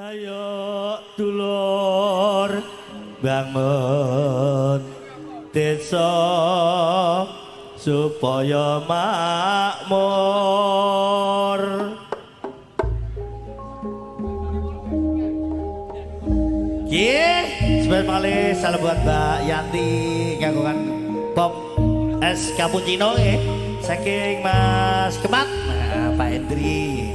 Ayo dulur bangun desa supaya makmur. Nggih, sebentar malih salam buat Mbak Yanti kagungan pop es cappuccino nggih. Saking Mas Kemat, nah, Pak Endri.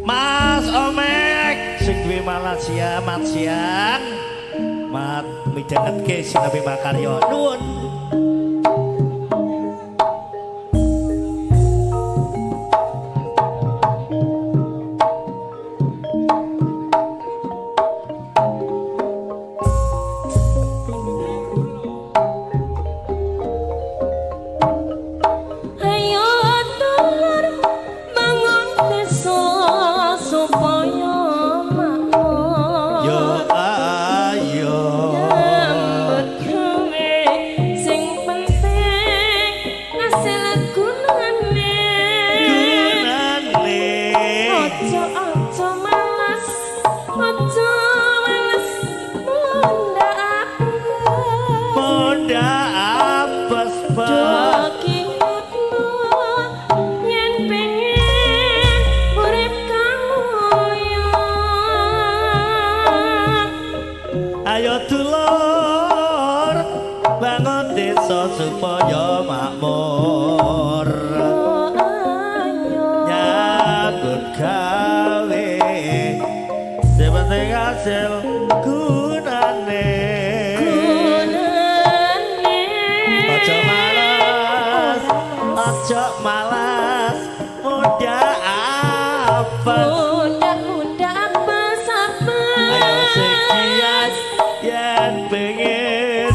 Mas Omek sing duwe Malaysia, mat siang. Mat midhangetke sinabi makarya. Nuwun. Ayo dulur bangun desa supaya makmur. Yo ayo. Nyambut gawe sing penting hasil gunane. Gunane. Ojo ojo males, ojo males munda apes. Munda apes Do Pak. kiyatno yen pengen urip kang mulya. Ayo dulur bangun desa supaya makmur. Oh, ayo. Nyambut gawe sing penting hasil gunane. Gunane. Aja malas, aja malas, muda apes. Muda-muda apes Ayo sing apes. giat yen pengen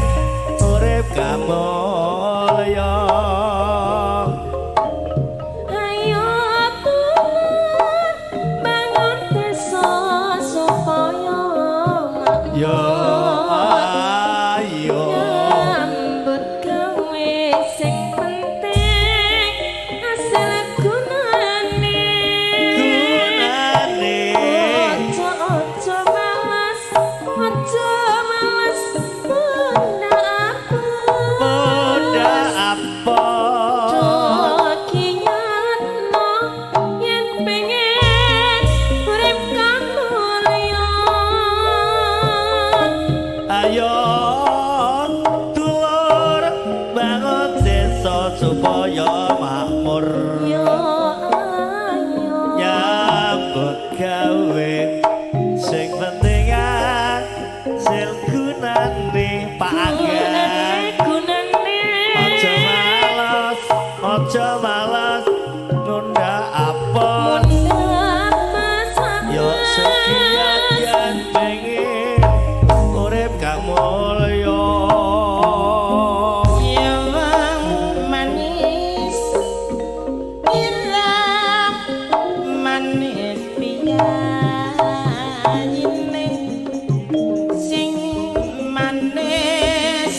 urip kamulya. Ayo dulur bangun desa supaya Yo makmur. ayo. Nyambut gawe sing penting hasil gunane. Gunane. Ojo ojo males, ojo males munda apes. Muda apa? Do kiyatno yen pengen urip kang mulya. Ayo dulur bangun desa supaya makmur. Yo ayo. Nyambut gawe sing penting hasil gunane Pak Angga. Gunane gunane. Aja males, aja males nunda apes. Munda apes Yo sekian apes. yen pengen urip kang mulya. Yewang manis irang manis piyayine sing manis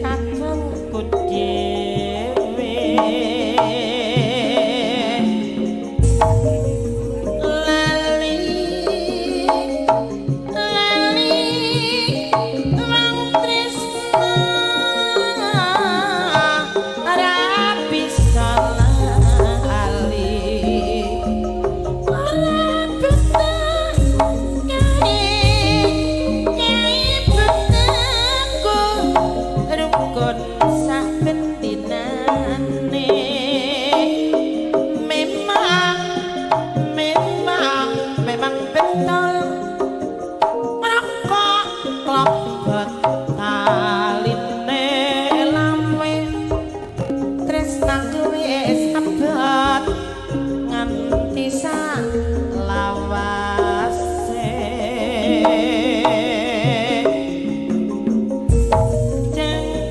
kakungku dhewe lali lali wong tresna ora bisa lali ora betah kae kae betahku rukun sak bentinane memang memang memang betul rokok klobot taline lawe tresnaku wis abot nganti sak lawase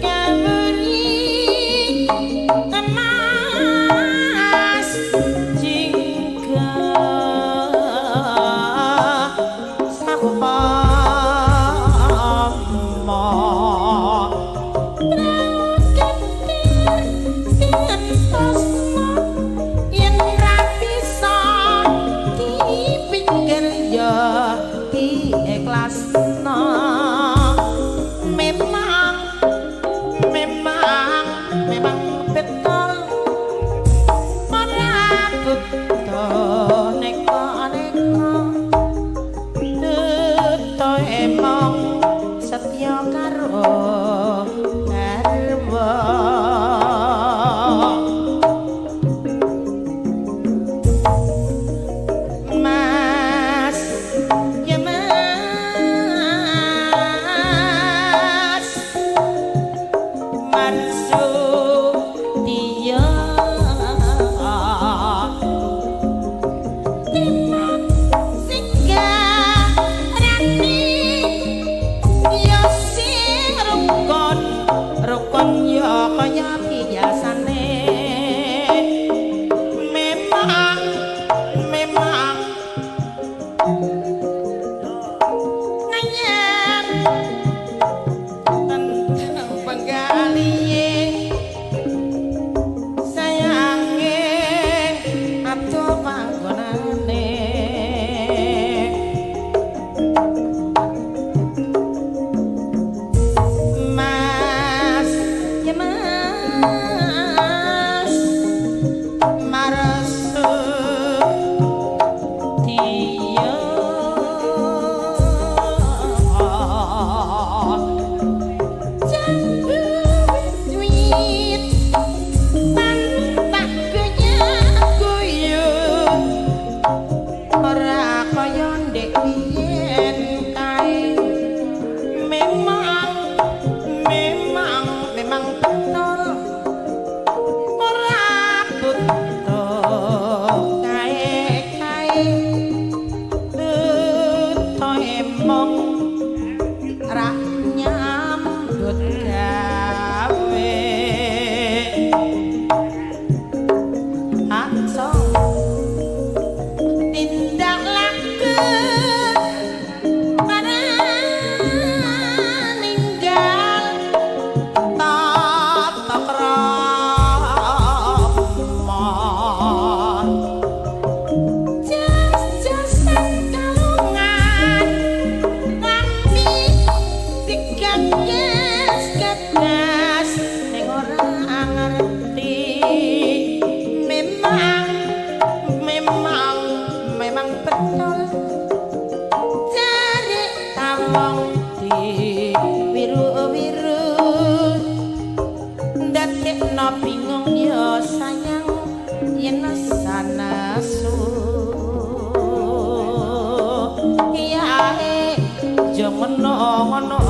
jengkawuri emas jingga sakupama yen ra bisa dipikir ya. diikhlasno. Memang memang memang betul ora butuh neka-neka, tuto emong setya karo garwa. Mas ya Mas Marsudiyo, timbang sing garani ya sing rukun rukun ya kaya biasane. Memang memang ngayang tentang penggalihe sayange atau panggonane. Mas ya Mas Marsudiyo, jambu wit tak guyu ora kaya ndek biyen kae. Memang memang memang betul ora butuh kae-kae, butuh emong ra nyambut gawe. Aksa tindak laku para ninggal tata krama, jas-jasan kalungan rami digagas-gagas ning ora ngerti. Memang memang memang betul jare tawong di wiru-wiru ndadekno bingung ya sayang yen sanasu. Iyae aja ngono ngono.